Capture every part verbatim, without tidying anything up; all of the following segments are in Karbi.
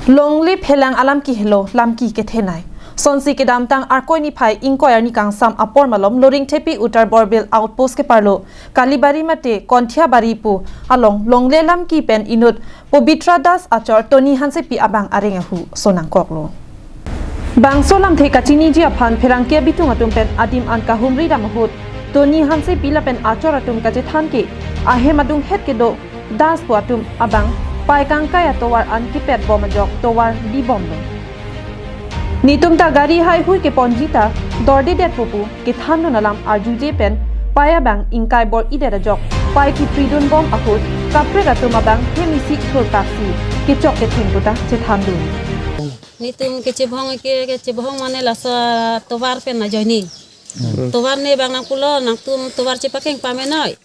Longle Phelang alamki helo, lamki kethenei. Sonsi kedamtang Arkoi niphai ingkoi arni kangsam apor malom Loringthepi Uttar Borbil Outpost keparlo Kalibari mate Konthiabari pu along longle lamki pen inut Pobitra Das achor Tony Hansepi abang areng ahu sonangkoklo. Bangso lamthe kachiniji aphan pherangke abitung atum pen adim an kahumri dam ahut Tony Hansepi lapen achor atum kachethan ke ahem adunghet kedo Das pu atum abang pai kangkai atovar an kipet bom ajok tovar bi bomlo. Netum ta gari haihui keponji ta dordedet pu pu kethandun alam arjuje pen pai abang ingkai bor-idet ajok pai kipridun bom ahut kaprek atum abang hem isi thurpaksi kechok ketheng pu ta chethandun. Netum kechebhong ke, kechebhong mane laso tovar pen ajoine. Tovar ne bang nangpulo, nangtum tovar chepakeng pamenoi.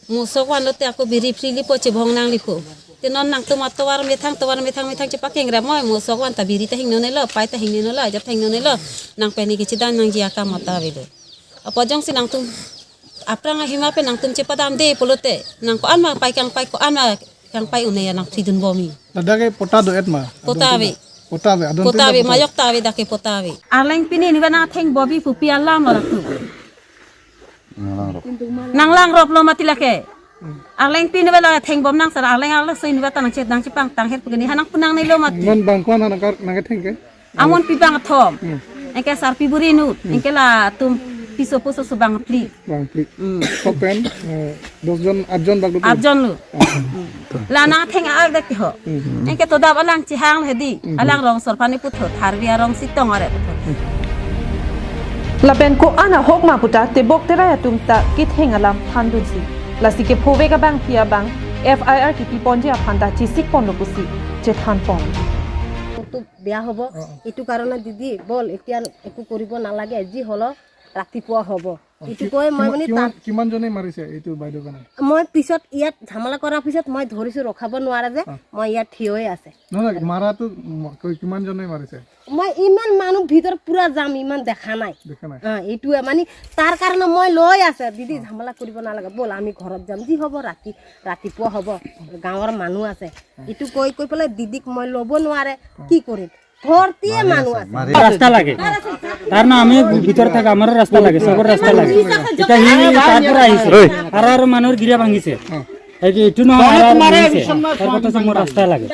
Mo sok van lote ako biri free lipo, chebhong nang lipo. Te non nangtum atovar methang, tovar methang, methang chepakeng ramoi, mo sok van ta biri ta hingnonelo, pai ta hingnonelo, ajat ta hingnonelo. Nang peni kechidan nangji akam ata avelo. Apo jongsi nangtum aphrang ahima pen nangtum chepadamde pulote, nang ko-an ma pai kangpai, ko-an ma kangpai un-e ya nangpridun bomji. Ladak ke pota do-et ma? Pota ave. Pota ave, adon Pota tin ave, pota. Majok ta ave, dak ke pota ave. Arleng pini niba nangtheng bomji pupi alam lo dak tu. Nanglang rop. Nanglang rop lo mati lake. Arleng pini niba la theng bom nang sar arleng arlo soi niba ta nangchet nangchepangtang her pugini hanang punang nelo mati. Non bang ko-an nangkar nangketheng ke? Amonpi bang thom. Hmm. Anke sarpi buri inut. Hmm. Anke latum piso puso so bang phli. Bang phli. Hmm. Kopen, eh, dos jon, aat jon bak do. Aat jon lo. Ah. Hmm. La nangtheng aak dak ke ho. Hmm. Anke to dap alang chehang hedi. Hmm. Alang rong sorpani putho, tharvi arong sitong are putho. Lapen ko-an ahok ma puta tebok terai atum ta ketheng alam thandunsi. Lasi kephovek abang pi abang F I R kipi ponji aphan ta chesik ponlo pusi chethan pon. মোৰতো বেয়া হ'ব। অ, অ। এইটো কাৰণে দিদি, বল, এতিয়া একো কৰিব নালাগে, যি হ'লেও ৰাতিপুৱা হ'ব। অ, এইটো কি-, কৈ মই কিমান, মানে কিমান, তাক কিমান জনে মাৰিছে এইটো বাইদেউ কাৰণে? মই পিছত ইয়াত ঝামেলা কৰাৰ পিছত মই ধৰিছো, ৰখাব নোৱাৰে যে, অ। মই ইয়াত থিয় হৈ আছে। নহয়, নহয়, মাৰাটো ম-, কৈ-, কিমান জনে মাৰিছে? মই ইমান মানুহ ভিতৰত পুৰা যাম, ইমান দেখা নাই। দেখা নাই। অ, এইটোৱে মানে তাৰ কাৰণে মই লৈ আছে, "দিদি, অ। ঝামেলা কৰিব নালাগে, ব'ল আমি ঘৰত যাম, যি হ'ব ৰাতি, ৰাতিপুৱা হ'ব, গাঁৱৰ মানুহ আছে।" অ। এইটো কৈ কৈ পেলাই দিদিক মই ল'ব নোৱাৰে, অ। কি কৰিম? ভৰ্তিয়ে মানুহ আছে। ৰাস্তা লাগে। কাৰণ আমি ভিতৰত থাকা, আমাৰো ৰাস্তা লাগে, চবৰ ৰাস্তা লাগে। এতিয়া সি তাৰ পৰা আহিছে। ঐ। আৰু, আৰু মানুহৰ গিৰা ভাঙিছে। অ। এই যে এইটো নহয়, আৰু আৰু ভাঙিছে। তাৰ কথা কৈছে, মোৰ ৰাস্তা লাগে।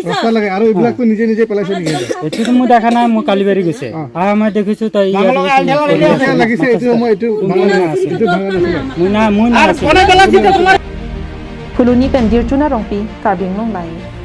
ৰাস্তা লাগে। আৰু এইবিলাকতো নিজে নিজে পেলাইছে নেকি? এইটোতো মই দেখা নাই, মই কালিবাৰী গৈছে। অ। আহা মই দেখিছো, তই ইয়াত লাগিছে, এইটো মই এইটো ভাঙা নাছিল। এইটো ভাঙা নাছিল। মই না, মই না আছো। Phuloni pen Dirchuna Rongpi, Karbi Anglong Live.